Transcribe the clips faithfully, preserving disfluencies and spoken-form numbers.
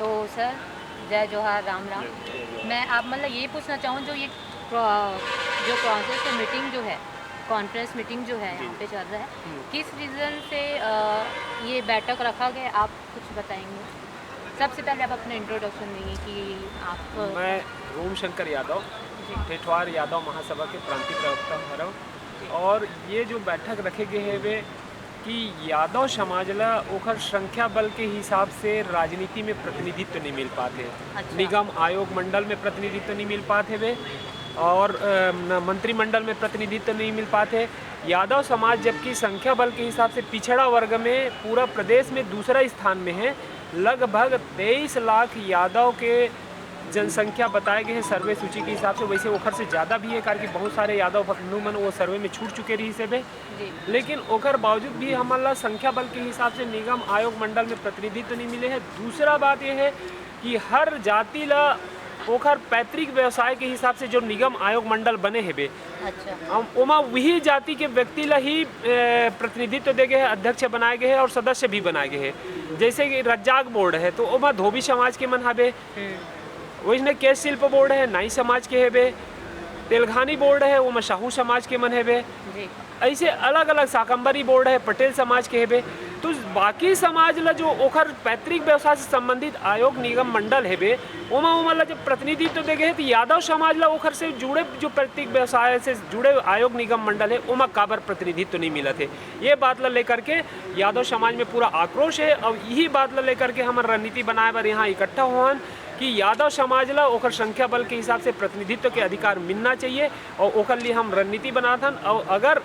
तो सर, जय जोहार, राम राम। मैं आप, मतलब, ये पूछना चाहूँ, जो ये प्रो-, जो प्रोसेस मीटिंग जो है, कॉन्फ्रेंस मीटिंग जो है यहाँ पे चल रहा है, किस रीज़न से अ, ये बैठक रखा गया, आप कुछ बताएंगे? सबसे पहले आप अपना इंट्रोडक्शन देंगे कि आप मैं रूम शंकर यादव, जी। ठेठवार यादव महासभा के प्रांतीय प्रवक्ता हरव। और ये जो बैठक रखे गए हवे कि यादव समाज ला ओखर संख्या बल के हिसाब से राजनीति में प्रतिनिधित्व नहीं मिल पात हे। अच्छा। निगम आयोग मंडल में प्रतिनिधित्व नहीं मिल पात हवे और अ, न, मंत्रिमंडल में प्रतिनिधित्व नहीं मिल पात हे। यादव समाज जबकि संख्या बल के हिसाब से पिछड़ा वर्ग में पूरा प्रदेश में दूसरा स्थान में है, लगभग तेईस लाख यादव के जनसंख्या बताए गए हैं सर्वे सूची के हिसाब से। वैसे ओखर से ज़्यादा भी है, कारण कि बहुत सारे यादव बंधु मन वो सर्वे में छूट चुके रही से बे। जी। लेकिन ओकर बावजूद भी हमन ला संख्या बल के हिसाब से निगम आयोग मंडल में प्रतिनिधित्व नहीं मिले है। दूसरा बात यह है कि हर जाति ला ओखर पैतृक व्यवसाय के हिसाब से जो निगम आयोग मंडल बने हेबे, अच्छा। हम ओमा वही जाति के व्यक्ति ला ही ए, प्रतिनिधित्व दे गए है, अध्यक्ष बनाए गए है और सदस्य भी बनाए गए है। जैसे कि रज्जाक बोर्ड है तो ओमा धोबी समाज के मन हबे, हम्म। वैसने केश शिल्प बोर्ड है, नाई समाज के हेबे, तेलघानी बोर्ड है, ओमा साहू समाज के मन हेबे। जी। ऐसे अलग-अलग, शाकंबरी बोर्ड है, पटेल समाज के हेबे। तो बाकी समाज ला जो ओखर पैतृक व्यवसाय से संबंधित आयोग निगम मंडल हेबे, ओमा, ओमा ला जब प्रतिनिधित्व दे गए है, तो यादव समाज ला ओखर से जुड़े, जो पैतृक व्यवसाय से जुड़े आयोग निगम मंडल है, ओमा काबर प्रतिनिधित्व नहीं मिलत है। ये बात ला लेकर के यादव समाज में पूरा आक्रोश है। अब यही बात ला लेकर के हमन रणनीति बनाए बर यहाँ इकट्ठा होहन कि यादव समाज ला ओखर संख्या बल के हिसाब से प्रतिनिधित्व के अधिकार मिलना चाहिए और ओखर लिए हम रणनीति बनात हन। और अगर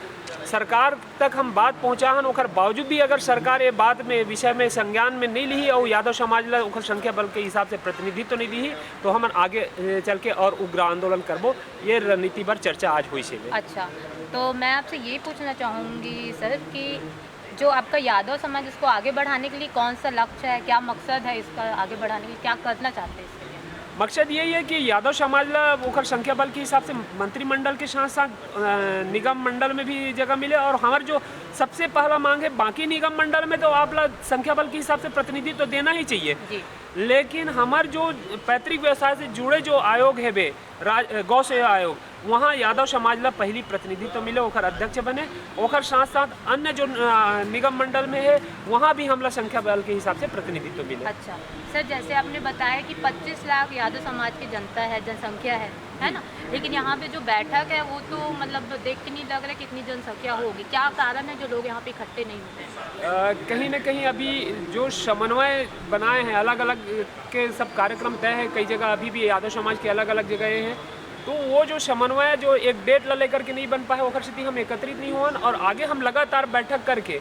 सरकार तक हम बात पहुँचा हन, ओखर बावजूद भी अगर सरकार ये बात में, विषय में संज्ञान में नहीं लिही और यादव समाज ला ओखर संख्या बल के हिसाब से प्रतिनिधित्व नहीं दिही, तो हमन आगे, ए, चल के और उग्र आंदोलन करबो। ये रणनीति पर चर्चा आज हुई से। अच्छा, तो मैं आपसे ये पूछना चाहूँगी सर कि जो आपका यादव समाज, इसको आगे बढ़ाने के लिए कौन सा लक्ष्य है, क्या मकसद है इसका आगे बढ़ाने के लिए, क्या करना चाहते हैं इसके लिए? मकसद यही है कि यादव समाज ला ओखर संख्या बल के हिसाब से मंत्रिमंडल के साथ साथ, अ, निगम मंडल में भी जगह मिले और हमार जो सबसे पहला मांग है, बाकी निगम मंडल में तो आप ला संख्या बल के हिसाब से प्रतिनिधित्व देना ही चाहिए। जी। लेकिन हमार जो पैतृक व्यवसाय से जुड़े जो आयोग हेबे, राज-, गौ सेवा आयोग, वहाँ यादव समाज ला पहली प्रतिनिधित्व मिले, ओखर अध्यक्ष बने, ओखर साथ साथ अन्य जो, अ, निगम मंडल में है, वहाँ भी हमला संख्या बल के हिसाब से प्रतिनिधित्व मिले। अच्छा सर, जैसे आपने बताया कि पच्चीस लाख यादव समाज की जनता है, जनसंख्या है, है ना? लेकिन यहाँ पे जो बैठक है, वो तो, मतलब, देख के नहीं लग रहा कितनी जनसंख्या होगी। क्या कारण है जो लोग यहाँ पे इकट्ठे नहीं होते? अ, कहीं ना कहीं अभी जो समन्वय बनाए हैं, अलग अलग के सब कार्यक्रम तय है, कई जगह अभी भी यादव समाज के अलग अलग जगह हैं, तो वो जो समन्वय जो एक डेट ला लेकर के नहीं बन पाए, ओकर सेती हम एकत्रित नहीं होन और आगे हम लगातार बैठक करके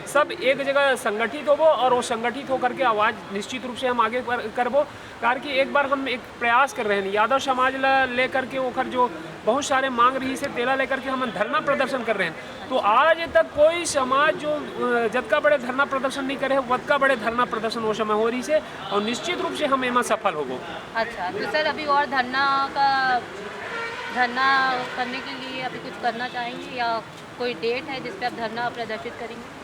सब एक जगह संगठित होबो और वो संगठित होकर के आवाज़ निश्चित रूप से हम आगे कर-, करबो। कारण कि एक बार हम एक प्रयास कर रहे हैं यादव समाज ला लेकर के, ओकर जो बहुत सारे मांग रही से तेला लेकर के हम धरना प्रदर्शन कर रहे हैं। तो आज तक कोई समाज जो, अ, जतका बड़े धरना प्रदर्शन नहीं करे है, वतका बड़े धरना प्रदर्शन वो समय हो रही से और निश्चित रूप से हम एमा सफल होबो। अच्छा, तो सर, अभी और धरना का, धरना करने के लिए अभी कुछ करना चाहेंगे या कोई डेट है जिस पे आप धरना प्रदर्शित करेंगे?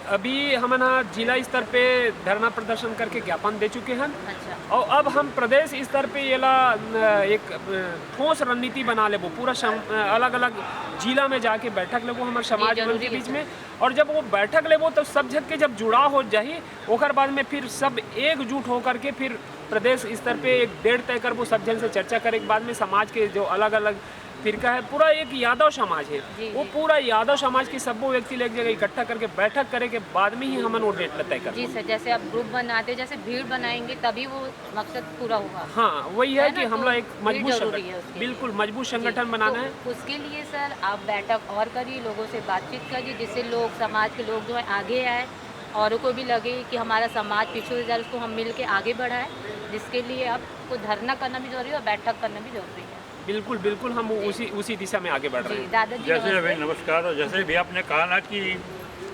अभी हमन ह जिला स्तर पे धरना प्रदर्शन करके ज्ञापन दे चुके हन। अच्छा। और अब हम प्रदेश स्तर पे येला, अ, एक, अ, ठोस रणनीति बना लेबो, पूरा सम-, अ, अलग-अलग जिला में जाके बैठक लेबो हमर समाज मन के बीच में। और जब वो बैठक लेबो, तब सब झन के जब जुड़ाव हो जाही, ओकर बाद में फिर सब एकजुट होकर के फिर प्रदेश स्तर पे एक डेट तय करबो, सब झन से चर्चा करे के बाद में समाज के जो अलग-अलग फिरका है, पूरा एक यादव समाज है, जी, वो जी। पूरा यादव समाज के सब्बो व्यक्ति ला एक जगह इकट्ठा करके बैठक करे के बाद में ही हमन वो डेट ला तय करबो। जी सर, जैसे आप ग्रुप बनाते हो, जैसे भीड़ बनाएंगे, तभी वो मकसद पूरा होगा। हाँ, वही है है ना? कि हमला तो एक भीड़ मजबूत जरूरी संगठन, है उसके लिए। बिल्कुल मजबूत संगठन बनाना है। तो उसके लिए सर, आप बैठक और करिए, लोगों से बातचीत करिए, जिससे लोग, समाज के लोग जो है, आगे आए, औरों को भी लगे कि हमारा समाज पीछे से जा रहा है, उसको हम मिल के आगे बढ़ाएं, जिसके लिए आपको धरना करना भी जरूरी है और बैठक करना भी जरूरी है। बिल्कुल, बिल्कुल, हम जी। उसी, उसी दिशा में आगे बढ़ रहे जी, हैं। दादाजी, जैसे अभी नमस्ते। नमस्कार, और जैसे भी आपने कहा ना कि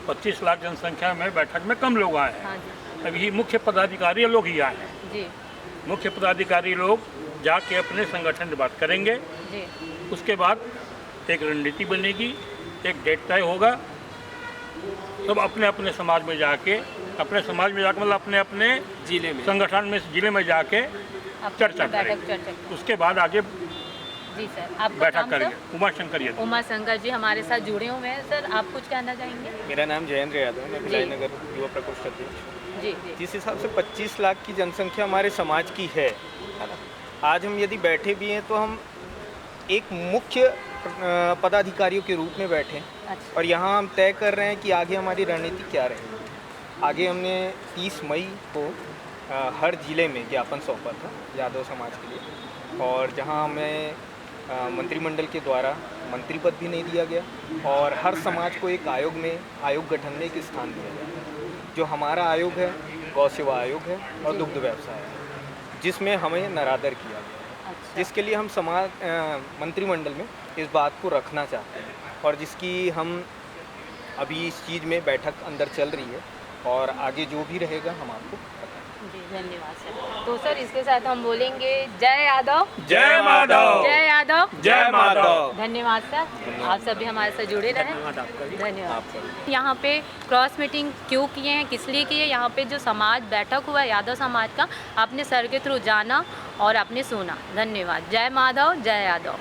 पच्चीस लाख जनसंख्या में बैठक में कम लोग आए हैं। हाँ जी। अभी मुख्य पदाधिकारी लोग ही आए हैं। जी। मुख्य पदाधिकारी लोग जाके अपने संगठन से बात करेंगे। जी। उसके बाद एक रणनीति बनेगी, एक डेट तय होगा, सब अपने अपने समाज में जाके अपने समाज में जाकर, मतलब अपने अपने जिले में। संगठन में, जिले में जाके आप चर्चा बैठक करेंगे। चर्चा। उसके बाद आगे जी सर, आपका बैठक काम, सर? करेंगे। उमा शंकर यादव। उमा शंकर जी हमारे साथ जुड़े हुए हैं। सर, आप कुछ कहना चाहेंगे? मेरा नाम जयेंद्र यादव है, मैं जी। भिलाई नगर युवा प्रकोष्ठ अध्यक्ष हूँ। जी जी। जिस हिसाब से पच्चीस लाख की जनसंख्या हमारे समाज की है, है ना, आज हम यदि बैठे भी हैं तो हम एक मुख्य अ, पदाधिकारियों के रूप में बैठे हैं अच्छा। और यहाँ हम तय कर रहे हैं कि आगे हमारी रणनीति क्या रहेगी। आगे हमने तीस मई को अ, हर जिले में ज्ञापन सौंपा था यादव समाज के लिए, और जहाँ हमें अ, मंत्रिमंडल के द्वारा मंत्री पद भी नहीं दिया गया और हर समाज को एक आयोग में, आयोग गठन में एक स्थान दिया गया, जो हमारा आयोग है, गौ सेवा आयोग है और दुग्ध व्यवसाय है, जिसमें हमें निरादर किया गया, अच्छा। जिसके लिए हम समाज अ, मंत्रिमंडल में इस बात को रखना चाहते हैं और जिसकी हम अभी इस चीज़ में बैठक अंदर चल रही है और आगे जो भी रहेगा हम आपको बताएंगे। जी, धन्यवाद सर। तो सर, इसके साथ हम बोलेंगे जय यादव। जय माधव। जय यादव। जय माधव। धन्यवाद सर, आप सभी हमारे साथ जुड़े रहें। धन्यवाद आपका भी। धन्यवाद। आपका भी। यहाँ पे क्रॉस मीटिंग क्यों किए हैं, किस लिए किए हैं? यहाँ पे जो समाज बैठक हुआ है यादव समाज का, आपने सर के थ्रू जाना और आपने सुना। धन्यवाद। जय माधव, जय यादव।